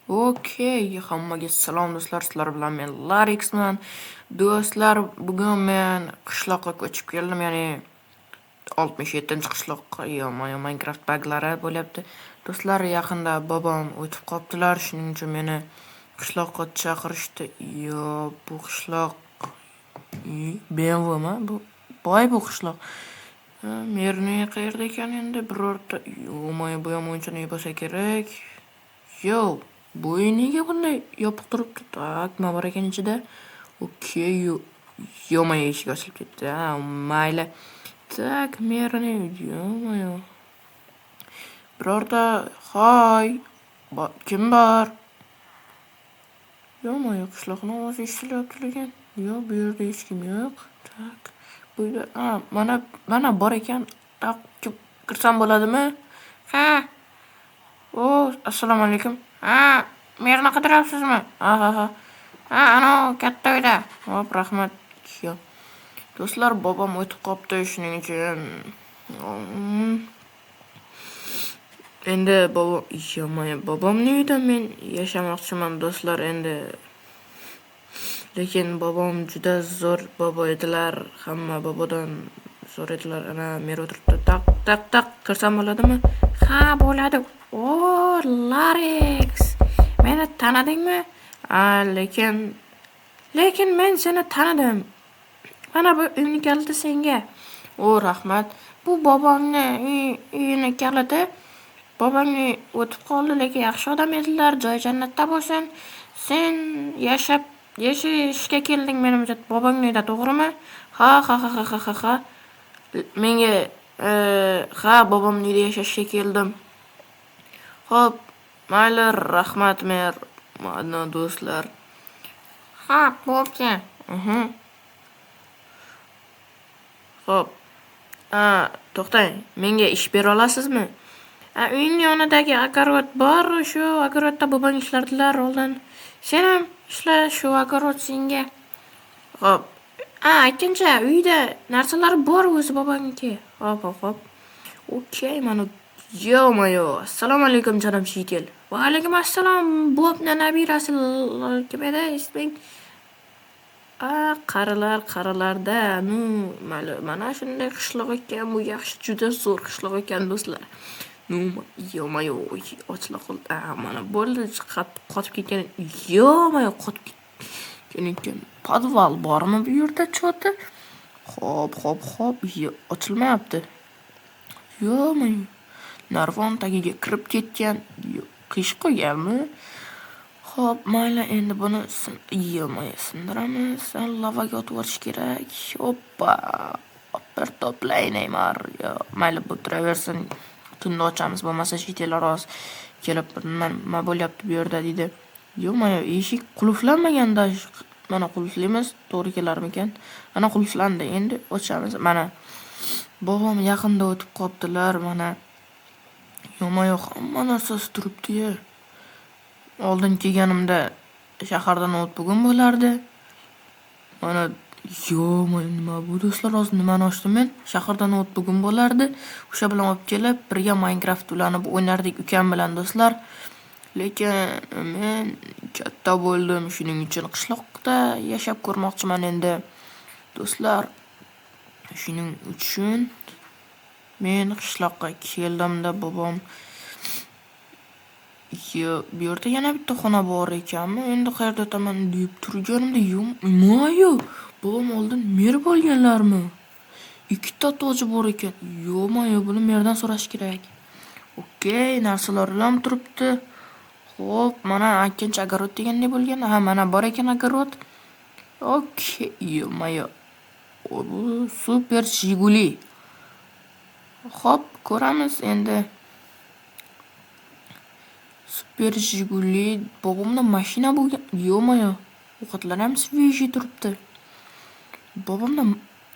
Okey, hammaga salom do'stlar, sizlar bilan men Larixman. Do'stlar, bugun men qishloqqa ko'chib keldim, ya'ni 67-qishloqqa. Yo-moyo, Minecraft baglari bo'lyapti. Do'stlar, yaqinda bobom o'tib qoptilar, shuning uchun meni qishloqqa chaqirishdi. Yo, bu qishloq BMWmi? Bu boy bu qishloq. Merni qayerda ekan endi birorta? Yo-moyo, bu ham o'yinchoqni bo'lsa kerak. Yo, bu uy nega bunday yopiq turibdi? Так, nima bor ekan ichida? Okey, yo-moyo, eshik ochilib ketdi. Ha, mayli. Так, merni, yo-moyo. Birorta, hoy, kim bor? Yo-moyo, qishloqning ovozi eshitilyapti lekin. Yo'q, bu yerda hech kim yo'q. Так, bu uyda, ha, mana, mana bor ekan. Так, kirsam bo'ladimi? Ha. O, assalomu alaykum. Ha, merni qidiryapsizmi? Ha, ha, ha. Ha, anavi katta uyda. Hop, rahmat. Yo. Do'stlar, bobom o'tib qopti, shuning uchun endi bobom, yo-moyo, bobomning uyida men yashamoqchiman, do'stlar, endi. Lekin bobom juda zo'r bobo edilar. Hamma bobodan zo'r edilar. Ana, mer o'tiribdi. Taq, taq, taq, kirsam bo'ladimi? Ha, bo'ladi. O, Larix. Meni tanidingmi? Ha, lekin men seni tanidim. Mana bu uyning kaliti senga. O, rahmat. Bu bobomni uyini kaliti. Bobomni o'tib qoldi, lekin yaxshi odam edilar. Joyi jannatda bo'lsin. Sen yashab yashashga kelding menimcha bobongni uyida, to'g'rimi? Ha, ha, ha, ha, ha, ha, ha. Menga ha, bobomni uyida yashashga keldim. Xo'p, mayli, rahmat, mer. Mana, do'stlar. Ha, bo'pti. Xo'p. Ha, to'xtang. Menga ish bera olasizmi? Ha, uying yonidagi огород bor, shu огород da bobong ishlardilar oldin. Sen ham ishla, shu огород senga. Xo'p. Ha, aytgancha, uyda narsalar bor o'zi bobongniki. Hop, hop, hop. Okey, mana, ё-моё. Assalomu alaykum, janob житель. Va alaykum assalom. Bobni nabirasi kim edi isming? A, qarilar, qarilarda. Ну, mayli, mana shunday qishloq ekan, bu yaxshi, juda zo'r qishloq ekan, do'stlar. Ну, ё-моё, ochila qoldi. A, mana bo'ldi, qotib ketgan. Ё-моё, qotib ketgan ekan. Podval bormi bu yerda чё-то? Xo'p, xo'p, xo'p, ochilmayapti. Ё-моё. Narvon tagiga kirib ketgan. Qiyshiq qo'yganmi? Xo'p, mayli, endi buni, ё-моё, sindiramiz. Lavaga otib yuborish kerak. Oppa. Bir to'play Neymar. Yo, mayli, bu turaversin. Tunda ochamiz, bo'lmasa житель lar hozir kelib nima bo'lyapti bu yerda deydi. Ё-моё, eshik qulflanmagan даже. Mana qulflaymiz, to'g'ri kelarmikan? Mana qulflandi. Endi ochamiz. Mana bobom yaqinda o'tib qoptilar, mana. Ё-моё, hamma narsasi turibdi-ya. Oldin kelganimda shaharda noutbugim bo'lardi. Mana, ё-моё, nima bu, do'stlar, hozir nimani ochdim men? Shaharda noutbugim bo'lardi. O'sha bilan olib kelib, birga Minecraft ulanib o'ynardik ukam bilan, do'stlar. Lekin men katta bo'ldim, shuning uchun qishloqda yashab ko'rmoqchiman endi. Do'stlar, shuning uchun men qishloqqa keldimda bobom. Yo, bu yerda yana bitta xona bor ekanmi? Endi qayerda o'taman deb turganimda, ё-моё, bobom oldin mer bo'lganlarmi? Ikkita toji bor ekan. Ё-моё, buni merdan so'rash kerak. Okey, narsalar ham turibdi. Xo'p, mana aytgancha огород degandek bo'lgan. Ha, mana bor ekan огород. Okey, ё-моё. Bu super Jiguli. Xo'p, ko'ramiz endi. Super Jiguli, bobomda mashina bo'lgan. Ё-моё, ovqatlar ham свежий turibdi. Bobomda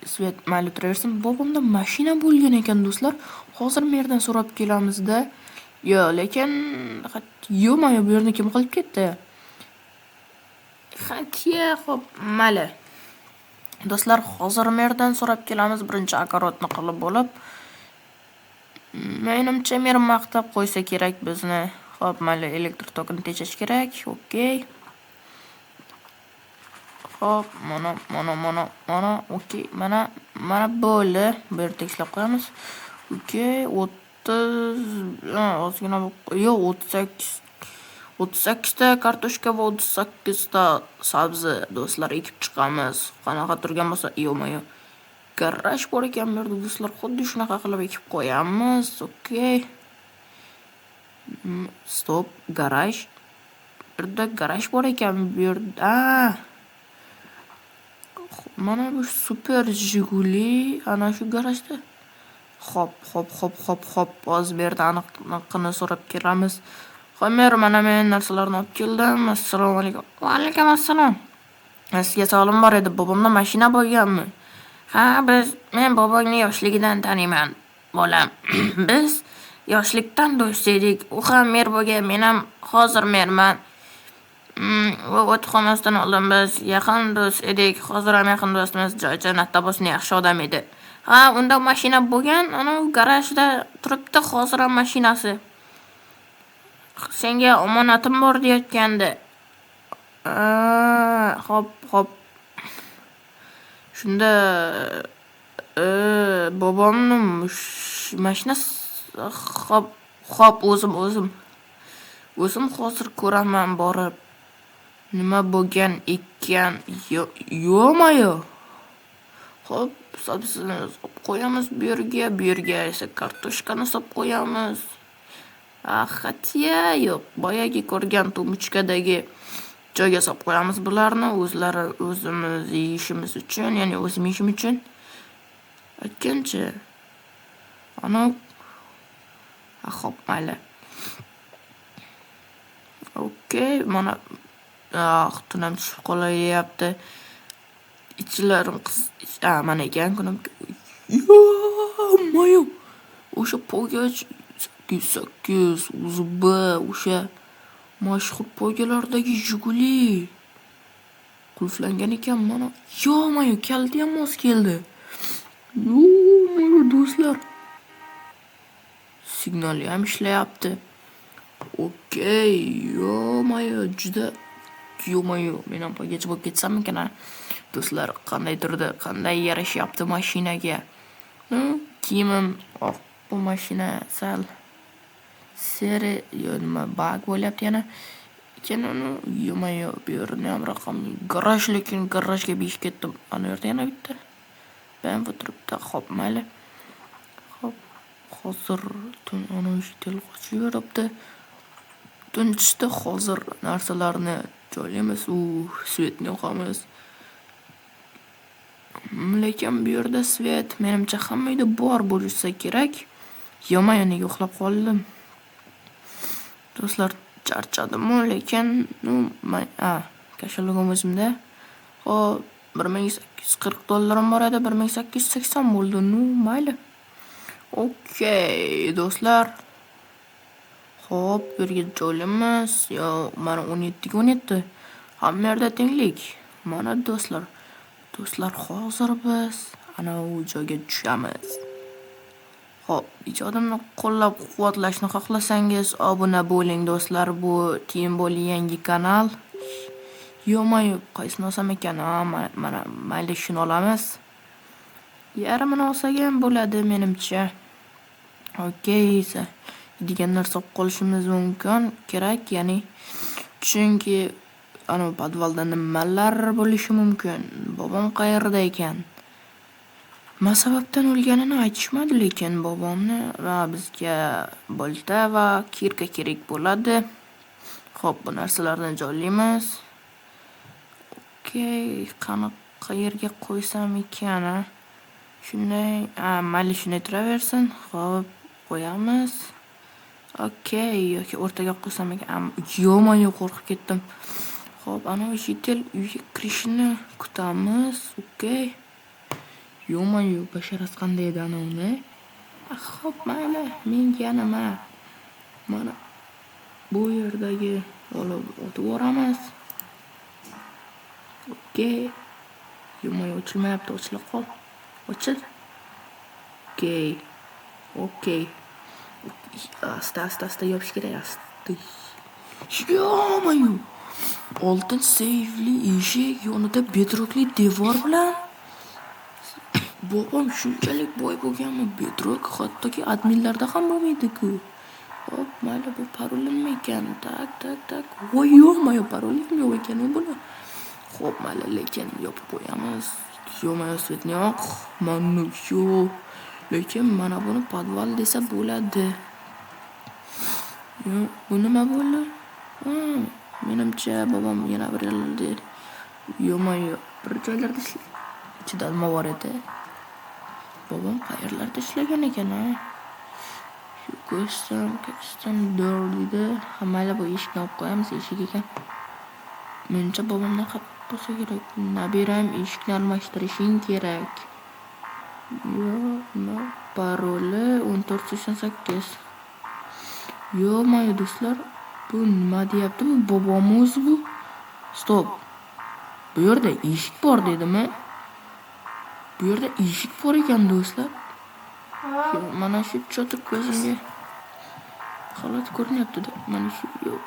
свет, mayli, turaversin. Bobomda mashina bo'lgan ekan, do'stlar. Hozir merdan so'rab kelamizda. Yo, lekin, ё-моё, bu yerni kim qilib ketdi? Hatya, xo'p, mayli. Do'stlar, hozir merdan so'rab kelamiz, birinchi огород ni qilib bo'lib. Menimcha, mer maqtab qo'ysa kerak bizni. Xo'p, mayli, elektr tokini tejash kerak. Okey. Xo'p, mana, mana, mana, mana, okey, mana, mana bo'ldi. Bu yerda tekislab qo'yamiz. Okey, 30, ozgina, yo'q, 38, 38 ta kartoshka va 38 ta sabzi, do'stlar, ekib chiqamiz. Qanaqa turgan bo'lsa, ё-моё. Garaj bor ekan bu yerda, do'stlar. Xuddi shunaqa qilib ekib qo'yamiz. Okey. Стоп, garaj. Bu yerda garaj bor ekan bu yerda. Mana bu super Jiguli ana shu garajda. Xo'p, xo'p, xo'p, xo'p, xo'p. Hozir bu yerda aniqini so'rab kelamiz. Xo'p, mer, mana men narsalarni olib keldim. Assalomu alaykum. Va alaykum assalom. Sizga savolim bor edi. Bobomda mashina bo'lganmi? Ha, men bobongni yoshligidan taniyman, bolam. Biz yoshlikdan do'st edik. U ham mer bo'lgan, men ham hozir merman. U o'tib qolmasdan oldin biz yaqin do'st edik. Hozir ham yaqin do'stmiz. Joy jannatda bo'lsin, yaxshi odam edi. Ha, unda mashina bo'lgan, ana u garajda turibdi hozir ham mashinasi. Senga omonatim bor deyotgandi. Xo'p, xo'p. Shunda bobomni mashinasi. Xo'p, xo'p, o'zim o'zim hozir ko'raman borib. Nima bo'lgan ekan? Ё-моё. Xo'p, sabzini solib qo'yamiz bu yerga, bu yerga esa kartoshkani solib qo'yamiz. Хотя yo'q, boyagi ko'rgan tumbuchkadagi joyga solib qo'yamiz bularni, o'zlari o'zimiz yeyishimiz uchun, ya'ni o'zim yeyishim uchun. Aytgancha, ana, xo'p, mayli. Okey, mana, ah, tun ham tushib qolyapti. Ichlarim mana ekan knopka. Ё-моё! O'sha poygach 808 USB, o'sha mashhur poygalardagi Jiguli. Qulflangan ekan mana. Ё-моё, kaliti ham mos keldi. Ё-моё, do'stlar. Signali ham ishlayapti. Okey, ё-моё, juda, ё-моё, men ham poygachi bo'lib ketsammikan a? Do'stlar, qanday turdi? Qanday yarashyapti mashinaga? Kiyimim oq, bu mashina sal серый yo nima баг bo'lyapti yana. Keyin uni, ё-моё, bu yerni ham raqamli garaj, lekin garajga beshib ketdim. Ana yerda yana bitta BMW turibdi. Xo'p, mayli. Xo'p, hozir tun, ana o'sha qochib yuribdi. Tun tushdi, hozir narsalarni joylaymiz, u свет ni yoqamiz. Lekin bu yerda свет menimcha hamma uyda bor bo'lsa kerak. Ё-моё, nega uxlab qoldim? Do'stlar, charchadimu, lekin ну, кошелёг im o'zimda. Xo'p, 1840 dollarim bor edi, 1880 bo'ldi. Ну, mayli. Okey, do'stlar. Xo'p, bu yerga joylaymiz. Yo, mana 17 ga 17. Hamma yerda tenglik. Mana, do'stlar. Do'stlar, hozir biz ana u joyga tushamiz. Xo'p, ijodimni qo'llab-quvvatlashni xohlasangiz, obuna bo'ling, do'stlar. Bu Team yangi kanal. Ё-моё, qaysini olsam ekan? Ha, mana, mayli, shuni olamiz. Yarmini olsak ham bo'ladi menimcha. Okey, degan narsa olib qolishimiz mumkin, kerak, ya'ni chunki ana podvalda nimalar bo'lishi mumkin? Bobom qayerda ekan? Nima sababdan o'lganini aytishmadi lekin bobomni va bizga bolta va кирка kerak bo'ladi. Xo'p, bu narsalarni joylaymiz. Okey, qani, qayerga qo'ysam ekan, a? Shunday, mayli, shunday turaversin. Xo'p, qo'yamiz. Okey, yoki o'rtaga qo'ysam ekan. Ё-моё, qo'rqib ketdim. Xo'p, ana житель uyga kirishini kutamiz. Okey. Ё-моё, basharasi qanday edi ana uni? Xo'p, mayli, menga nima? Mana bu yerdagi olib otib yuboramiz. Okey. Ё-моё, ochilmayapti, ochila qol. Ochil. Okey. Okey. Asta, asta, asta yopish kerak. Ты. Ё-моё! Oltin seyfli eshik yonida bedrockli devor bilan. Bobom shunchalik boy bo'lganmi? Bedrock hattoki adminlarda ham bo'lmaydi-ku. Hop, mayli, bu paroli nima ekan? Так, так, так. Voy, ё-моё, paroli ham yo'q ekan buni. Xo'p, mayli, lekin yopib qo'yamiz. Ё-моё, свет ni yoq. Mana shu. Lekin mana buni podval desa bo'ladi. Yo'q, bu nima bo'ldi? Menimcha bobom yana bir yerlarda, ё-моё, bir joylarda ichida nima bor edi? Bobom qayerlarda ishlagan ekan, a? Shu custom, custom door deydi. Ha, mayli, bu eshikni olib qo'yamiz, eshik ekan. Menimcha bobomdan xafa bo'lsa kerak. Nabiram, eshikni almashtirishing kerak. Yo'q, nima? Paroli 1488. Ё-моё, do'stlar, bu nima deyapti? Bu bobomni o'zi bu. Стоп. Bu yerda eshik bor dedimi? Bu yerda eshik bor ekan, do'stlar. Mana shu что-то ko'zimga g'alati ko'rinyapti-da. Mana shu, yo'q,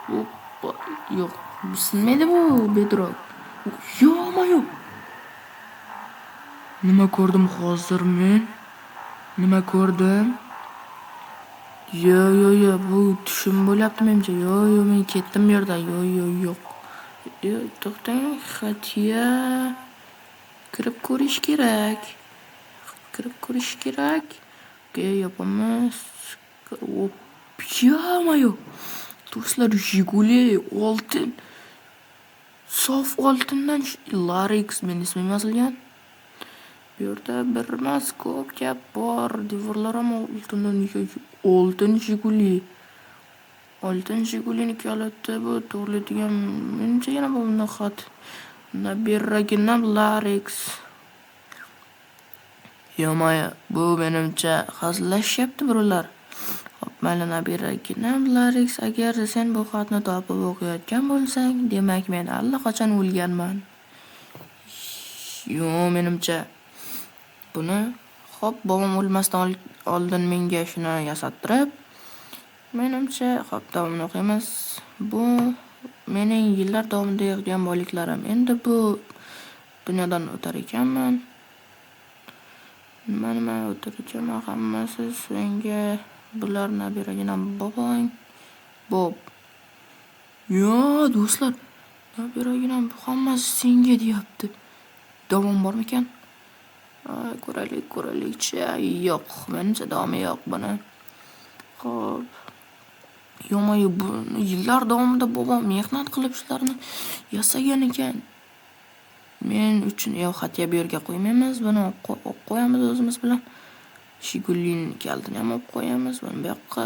yo'q, sinmaydi bu bedrock. Ё-моё! Nima ko'rdim hozir men? Nima ko'rdim? Yo'q, yo'q, yo'q, bu tushim bo'lyapti menimcha. Yo'q, yo'q, men ketdim bu yerdan. Yo'q, yo'q, yo'q. Yo'q, to'xtang, хотя kirib ko'rish kerak. Kirib ko'rish kerak. Okey, yopamiz. Ё-моё! Do'stlar, Jiguli oltin. Sof oltindan Larix meni ismim yozilgan. Bu yerda bir emas, ko'p gap bor. Devorlar ham oltindan, oltin Jiguli. Oltin Jigulini kaliti bu to'g'rilaydigan, menimcha, yana bu xat. Nabiraginam Larix. Ё-моё, bu menimcha hazillashyapti birovlar. Xo'p, mayli, nabiraginam Larix, agar sen bu xatni topib o'qiyotgan bo'lsang, demak men allaqachon o'lganman. Yo'q, menimcha buni, xo'p, bobom o'lmasdan oldin menga shuni yasattirib, menimcha, xo'p, davomini o'qiymiz. Bu mening yillar davomida yig'gan boyliklarim. Endi bu dunyodan o'tar ekanman. Nima, nima o'tar ekanman, hammasi senga, bular nabiraginam bobong. Bob. Yo, do'stlar, nabiraginam, bu hammasi senga deyapti. Davom bormikan? Ko'raylik, ko'raylikchi. Yo'q, menimcha davomi yo'q buni. Xo'p. Ё-моё, buni yillar davomida bobom mehnat qilib shularni yasagan ekan. Men uchun yo'q, хотя bu yerga qo'ymaymiz, buni olib qo'yamiz o'zimiz bilan. Jigulini kalitini ham olib qo'yamiz. Buni bu yoqqa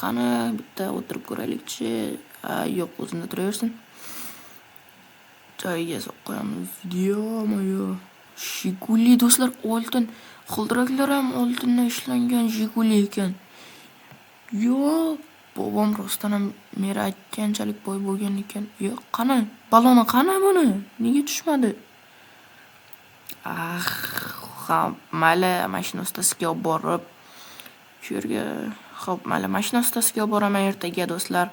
qani, bitta o'tirib ko'raylikchi. Yo'q, o'zida turaversin. Joyiga solib qo'yamiz. Ё-моё! Jiguli, do'stlar, oltin. G'ildiraklar ham oltindan ishlangan Jiguli ekan. Yo'q, bobom rostdan ham meri aytganchalik boy bo'lgan ekan. Yo'q, qani? Baloni qani buni? Nega tushmadi? Ah, ha, mayli, mashina ustasiga olib borib, shu yerga, xo'p, mayli, mashina ustasiga olib boraman ertaga, do'stlar.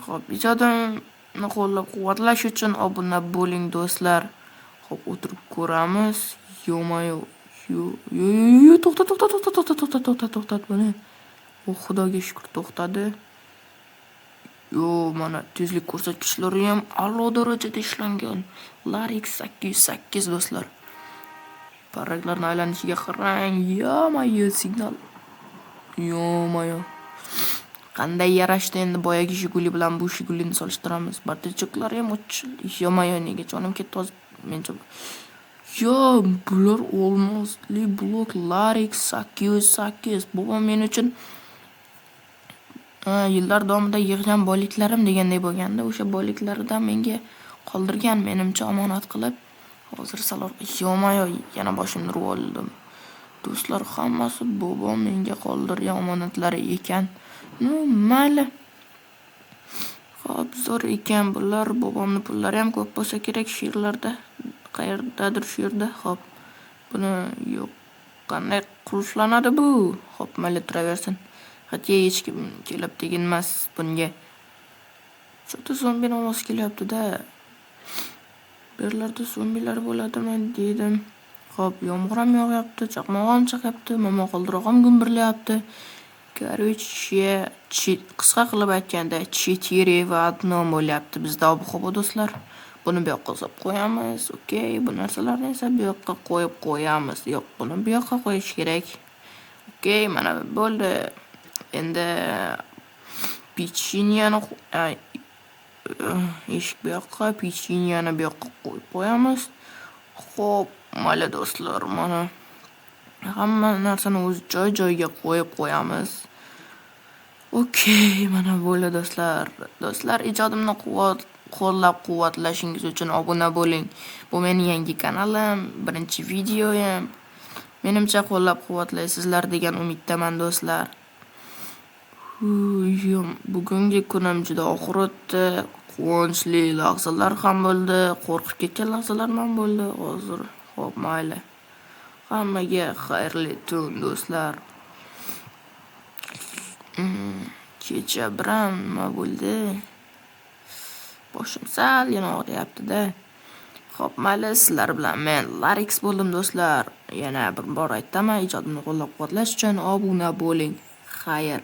Xo'p, ijodimni qo'llab-quvvatlash uchun obuna bo'ling, do'stlar. Xo'p, o'tirib ko'ramiz. Ё-моё, yo, yo, yo, to'xta, to'xta, to'xta, to'xta, to'xta, to'xta, to'xtat buni. O, Xudoga shukur, to'xtadi. Yo, mana tezlik ko'rsatkichlari ham a'lo darajada ishlangan. Larix 808, do'stlar. Parraklarni aylanishiga qarang. Ё-моё, signal. Ё-моё. Qanday yarashdi endi, boyagi Jiguli bilan bu Jigulini solishtiramiz. Бардачок lari ham. Ё-моё, nega jonim ketdi hozir mencha. Yo, bular olmosli blok Larix 808. Bobom men uchun yillar davomida yig'gan boyliklarim degandek bo'lganda, o'sha boyliklaridan menga qoldirgan, menimcha, omonat qilib. Hozir sal, ё-моё, yana boshimni urib oldim. Do'stlar, hammasi bobom menga qoldirgan omonatlari ekan. Ну, mayli. Xo'p, zo'r ekan bular. Bobomni pullari ham ko'p bo'lsa kerak shu yerlarda. Qayerdadir shu yerda. Xo'p, buni yo'q. Qanday qulflanadi bu? Xo'p, mayli, turaversin. Hatto hech kim kelib teginmas bunga. Что-то zombini ovozi kelyapti-da. Bu yerlarda zombilar bo'ladimi dedim. Xo'p, yomg'ir ham yog'yapti, chaqmoq ham chaqyapti, momaqaldiroq ham gumburlayapti. Короче, qisqa qilib aytganda, 4 в одном bo'lyapti bizda ob-havo, do'stlar. Buni bu yoqqa solib qo'yamiz. Okey, bu narsalarni esa bu yoqqa qo'yib qo'yamiz. Yo'q, buni bu yoqqa qo'yish kerak. Okey, mana bo'ldi. Endi pechenyani, eshik bu yoqqa, pechenyani bu yoqqa qo'yib qo'yamiz. Xo'p, mayli, do'stlar, mana hamma narsani o'z joy-joyiga qo'yib qo'yamiz. Okey, mana bo'ldi, do'stlar. Do'stlar, ijodimni qo'llab-quvvatlashingiz uchun obuna bo'ling. Bu mening yangi kanalim, birinchi videoyim. Menimcha, qo'llab-quvvatlaysizlar degan umiddaman, do'stlar. Bugungi kunim juda og'ir o'tdi. Quvonchli lahzalar ham bo'ldi, qo'rqib ketgan lahzalarim ham bo'ldi hozir. Xo'p, mayli. Hammaga xayrli tun, do'stlar. Kecha biram nima bo'ldi? Boshim salgina og'riyapti-da. Xo'p, mayli, sizlar bilan men Larix bo'ldim, do'stlar. Yana bir bor aytaman, ijodimni qo'llab-quvvatlash uchun obuna bo'ling. Xayr.